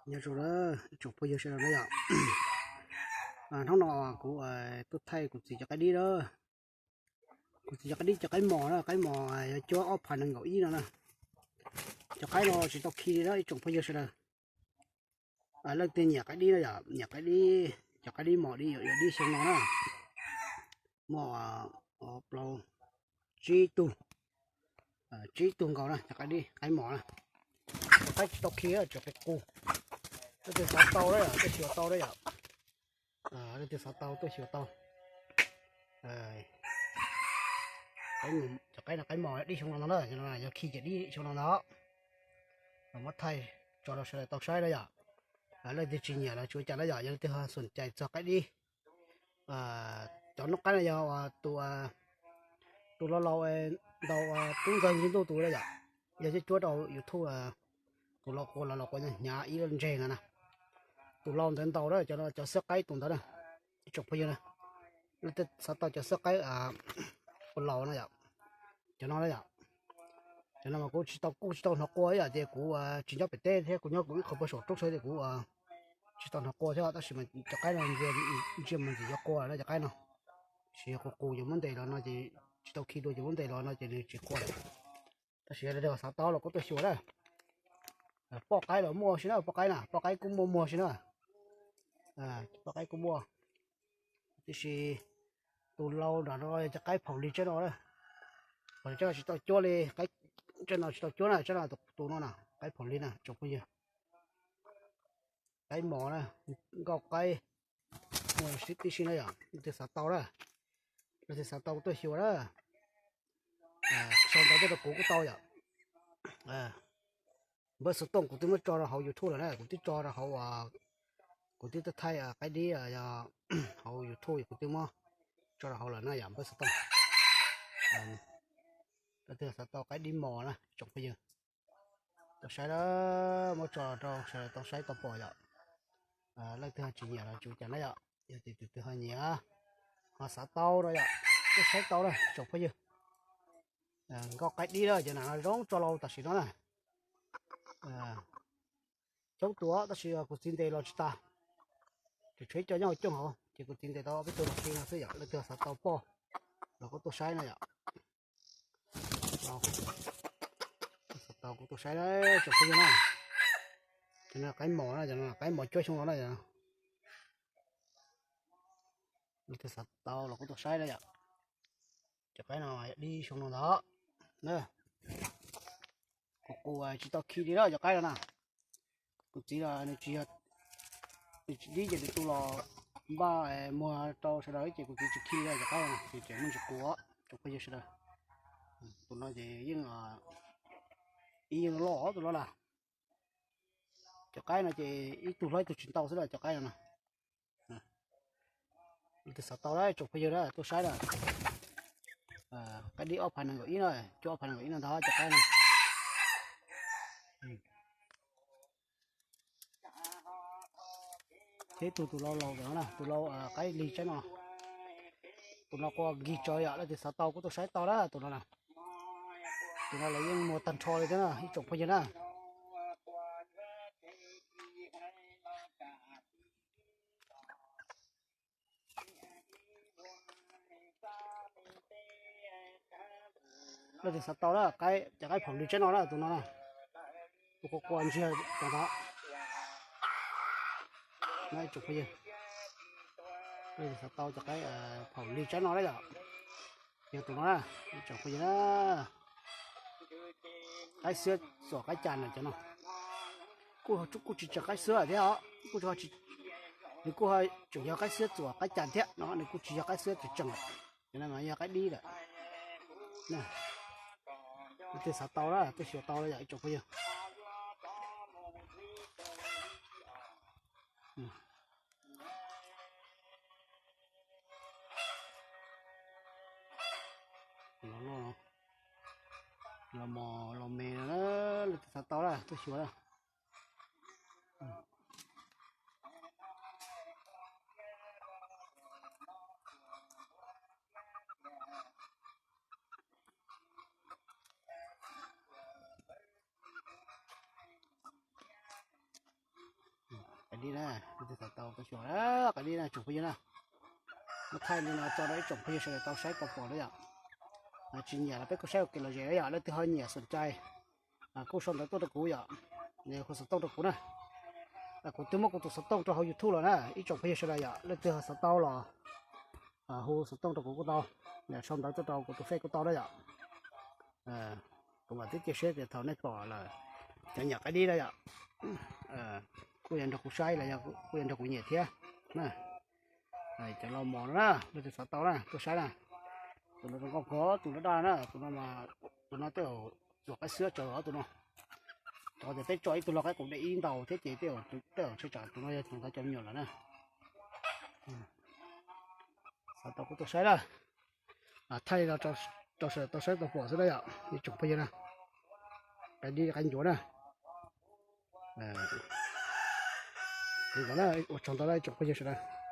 Nyob zoo na, ib tsoom phooj ywg sawv daws na yom. Hnub no kuv tuaj thaij kuv txiv cov qaib dib na. Kuv txiv cov qaib dib, cov qaib mos na, qaib mos yog cuab ob phav nees nkaum ib no na. Cov qaib no tsis tau khi li na ib tsoom phooj ywg sawv daws. Leej twg nyiam qaib dib na yom, nyiam qaib dib, cov qaib dib mos dib yuav dib xyoo no na. Muaj plaub, tsib tug, tsib tug nkaus na, cov qaib dib qaib mos na. Cov qaib tsis tau khi, tsis tau qus. Leej twg xav tau na yom, tuaj xyuas tau na yom. Leej twg xav tau tuaj xyuas tau. Cov qaib no qaib mos dib xyoo no ntag na, yog khi ces dib xyoo no ntag. Muab thaij tso rau sawv daws tau saib na yom. Leej twg tsis nyiam los tsis ua cas na yom, yog leej twg xum cais txog qaib dib. Cov noob qaib no yog tus, tus laus laus ntaus tub ntxawg ntsib ntuj tus na yom. Yog cuab cuab rau YouTube, tus laus qua los laus qua hnyav ib lub ntseg no na. Tus laus ntawd ntaus na, cov xwb qaib tus ntawd na. Ib tsoom phooj ywg na, leej twg xav tau cov xwb qaib ua laus no yom. Cov no na yom. Cov no mas kuv tsis tau, kuj tsis tau hnov qua yom, ces kuv tsis nyob pem teb thiab, kuv nyob kuv ib qho puag saum roob sawv ces kuv tsis tau hnov qua thiab, tab sis mas cov qaib no ntsia mas ntxim yuav qua na cov qaib no. Tab sis yog qus qus ces muab ntes los no ces tsis tau khi dua ces muab ntes los no ces nws tsis qua lawm. Tab sis yog leej twg xav tau los kuj tuaj xyuas na. Poj qaib los muaj si na, poj qaib na, poj qaib kuj muaj muag si na. Poj qaib kuj muaj. Tiam sis tus laus nram no cov qaib phaum lig tsab no na. Phaum lig tsab no tsis tau cuab li, tsab no tsis tau cuab na, tsab no tus no na, qaib phaum lig na tsoom phooj ywg. Qaib mos na, nkauj qaib, muaj tib si na yom, leej twg xav tau na, leej twg xav tau tuaj xyuas na. Sau ntawv tuaj rau kuv kuj tau yom. Npawb xov tooj kuv twb muab tso rau hauv YouTube lawm na, kuv twb tso rau hauv, kuv twb thaij qaib dib hauv YouTube kuv twb muab tso rau hauv lawm na yom, npawb xov tooj. Leej twg xav tau qaib dib mos na tsoom phooj ywg, tau saib na, muab tso rau sawv daws tau saib tau pom yom. Leej twg ho tsis nyiam los tsis ua cas na yom, yog tias tus twg ho nyiam, ho xav tau no yom, tuaj saib tau na tsoom phooj ywg. Nkauj qaib dib na, cov nam no zoo tso laus tam sim no na. Coob tus tab sis kuv txiv ntes los tsis tas, tseem tshuav ib co nyob hauv cooj hauv ces kuv txiv ntes tau peb tug los khi no xwb yom, leej twg xav tau poj los kuj tuaj saib na yom. Xav tau kuj tuaj saib tsoom phooj ywg na. Cov no qaib mos na, cov no qaib mos cuab xyoo no na yom. Leej twg xav tau los kuj tuaj saib na yom. Cov qaib no dib xyoo no ntag. Kuv qus tsis tau khi li na cov qaib no na. Kuv txiv los nws tsis, nws tsis dib ces nws tu los npaj muag rau sawv daws ces kuv txiv tsis khi li cov qaib no ces tseem muaj ntsis qus tsoom phooj ywg sawv daws. Tus no ces yeej, ib yeej loj tus no na. Cov qaib no ces ib tug hlob ib tug tsis ntau xwb na cov qaib no na. Leej twg xav tau na tsoom phooj ywg na tuaj saib na. Qaib dib ob phav nees nkaum ib na, cuab ob phav nees nkaum ib no ntag cov qaib no. Thiab ib tug tus laus laus ntawm no na, tus laus qaib lig tsab no. Tus no qua nkig tsawv yom, leej twg xav tau kuj tuaj saib tau na tus no na. Tus no lawv yeej muag tag nrho li thiab na ib tsoom phooj ywg na. Leej twg xav tau na, cov qaib phaum lig tsab no na tus no na. Tus qua qua ntsiag tag ntawd na ib tsoom phooj ywg. Leej twg xav tau cov qaib phaum lig tsab no na yom, yog tus no na ib tsoom phooj ywg na. Qaib xiab txuam qaib cas na cov no. Kuj, kuj tsis tseem qaib xiab thiab os, kuj, nws kuj tseem yog qaib xiab txuam qaib cas thiab no, nws kuj tsis yog qaib xiab tseem tseem lawm, cov no mas yog qaib dib lawm. Leej twg xav tau na tuaj xyuas tau yom ib tsoom phooj ywg. Los loj, los mos los me no na, leej twg xav tau na tuaj xyuas na. Li na, leej twg xav tau kuj xyuas, qab dib na tsoom phooj ywg na. Muab thaij li no tso rau ib tsoom phooj ywg sawv daws tau saib tau pom na yom. Tsis nyiam los peb kuj saib ua ke los ze na yom, leej twg ho nyiam xom cai kuj sau ntawv tuaj rau kuv yom, hu xov tooj rau kuv na. Kuv twb muab kuv tus xov tooj rau hauv YouTube los na, ib tsoom phooj ywg sawv daws yom, leej twg ho xav tau los hu xov tooj rau kuv kuj tau, sau ntawv tuaj rau kuv tus Face kuj tau na yom. Kuv mam twb cia siab tias thaum nej pom lawm, cov nyiam qab dib na yom, kuj yuav nrog kuv saib los yog kuj yuav nrog kuv nyiam thiab na. Cov los mos no na, leej twg xav tau na tuaj saib na. Tus no zoo nkauj kawg, tus no daj na, tus no, tus no tej zaum luam qaib xwb tsaws tus no. Cov tias peb tso ib tug lau qaib qus dej ib ntaus thiab ces tej zaum tsam tus no yog thaum ntawd cov me nyuam lawm na. Xav tau kuj tuaj saib na. Thaij li no rau sawv daws tau saib tau pom xwb na yom, ib tsoom phooj ywg na. Qab dib qab ncuav na. Li ntawd na, ua tsaug ntau na ib tsoom phooj ywg sawv daws.